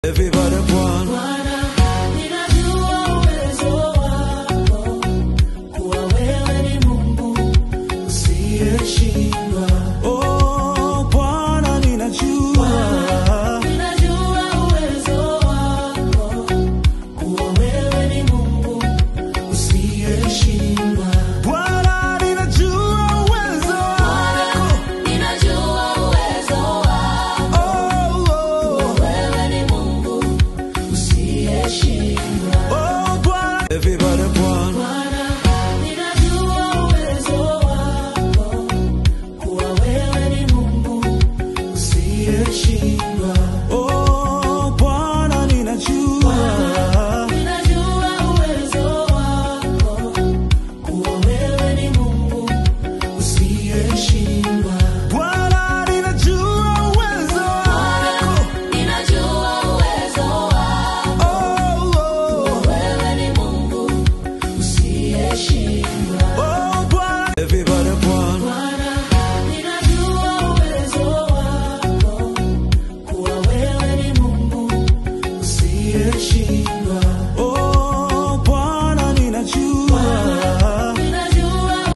Everybody Bwana. Bwana, ninajua uwezo wako, kuwa wewe ni Mungu usiyeshindwa. Oh, Bwana ninajua. Ninajua uwezo wako, kuwa wewe ni Mungu usiyeshindwa. Bwana ninajua uwezo wako. Ninajua uwezo wako, Oh, oh. wewe ni Mungu usiyeshindwa. Oh, Bwana. Everybody Bwana. Bwana, ninajua uwezo wako, kuwa wewe ni Mungu usiyeshindwa. Oh, Bwana ninajua. Ninajua uwezo wako, kuwa wewe ni Mungu usiyeshindwa. Bwana ninajua uwezo wako. Ninajua uwezo wako, Oh, oh. wewe ni Mungu usiyeshindwa. Oh, Bwana. Everybody Bwana. Bwana, ninajua uwezo wako, kuwa wewe ni Mungu usiyeshindwa.